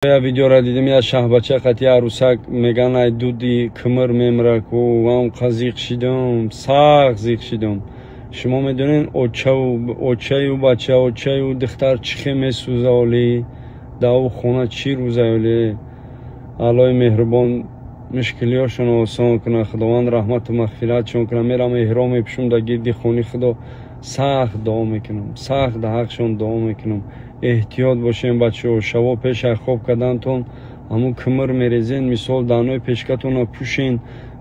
Я видеора дидим, я шаҳбача қати арӯсак меган, ай дуди кимир мемира ку, вам қа зиқ шидам, сахт зиқ шидам. Шумо медонед, очаю бача, очаю духтар чӣ хел месӯза оли, даву хона чӣ рӯза оли. Аллоҳи меҳрубон мушкилиҳошонро осон кунад, Худованд раҳмату мағфиратшон кунад. Мерам эҳром мепӯшам, дар гирди хони Худо сахт дуо мекунам, сахт дар ҳақшон дуо мекунам. Эҳтиёт бошем, бачаҳо, шаво пеш аз хоб кардантон ҳамун кимир мерезен, мисол даҳнои пешкатонро пӯшен,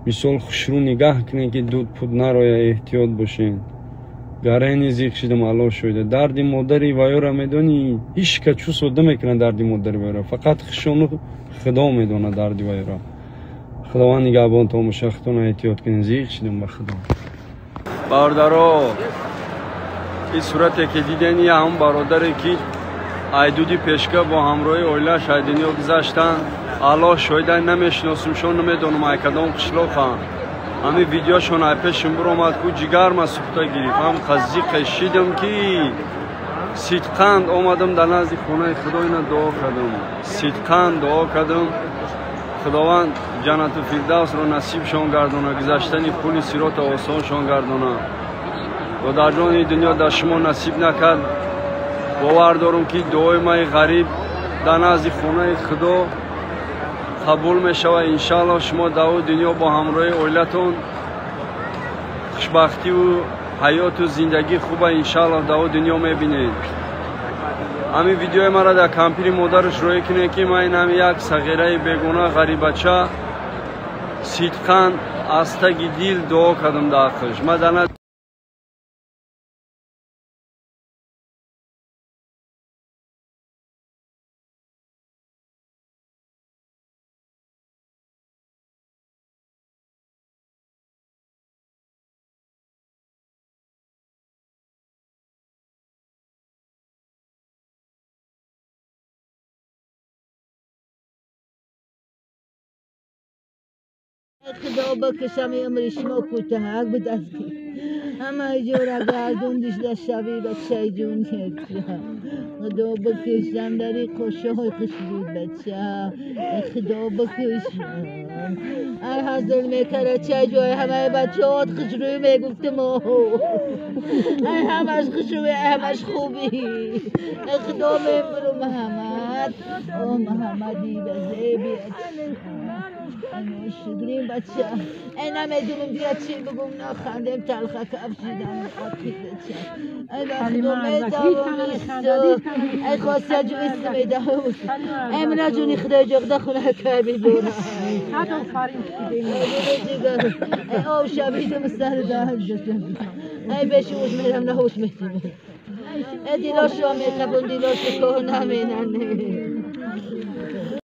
мисол хушрӯ нигаҳ кунед, ки дуд пуд нароя, эҳтиёт бошен. Гарени зиқ шидам, Аллоҳ шоҳида. Дарди модари ваёра медонӣ, ҳеҷ ка чӯ сода мекунад дарди модари ваёра, фақат хушону Худо медонад дарди ваёра. Худованд нигаҳбонтон боша, худтонро эҳтиёт кунед. Зиқ шидам ба Худо. Бародаро, ин сурате ки диден, я ҳамун бародаре ки айдуди пешка бо ҳамроҳи оилааш ай дунё гузаштанд. Аллоҳ шоҳида, намешиносумшон, намедонам ай кадом қишлоқанд. Ҳамин видеошон ай пешим биромад ку, ҷигарма сӯхта гирифт. Ҳам қазиқе шидам ки сидқанд омадам дар назди хонаи Худо, ина дуо кардам, сидқанд дуо кардам. Худованд ҷаннату фирдавсро насибшон гардона, гузаштани пули сирота осоншон гардона. Додарҷони дунё дар шумо насиб накард, бовар дорам ки дуои маи ғариб дар назди хонаи Худо қабул мешавад. Иншааллоҳ шумо дар ӯ дунё бо ҳамроҳи оилатон хушбахтиву ҳаёту зиндагии хуба иншааллоҳ дар ӯ дунё мебинед. Ҳамин видеои маро дар кампири модараш роҳӣ кунед, ки ман инам як сағираи бегуна ғарибача сидқан аз таги дил дуо кардам дар ҳаққаш. Ман дар خدا بکشم عمر شما کوتاه بود از همه جورا گردوندش در شبی بچه جون. خدا بکشم در خوشهای خوش بود بچه، خدا بکشم. ای حاضر میکره چه جای همه بچه هات خوش روی میگفتم، ای همش خوش روی، همش خوبی. خدا میبرو محمد، او محمدی بزیبی شدریم بچه. ای نمیدونم دیگه چی بگم، نخندیم تلخه کف شدم بچه. ای خدا میدونم ای خواسته جو اسم میدهم، ای من جونی خدای جغده خونه کبی بورم ای آب شبیدم سر دهن ای بشوش میرم نهوش میتیم ای دیلاش را میخبون دیلاش که نمینن.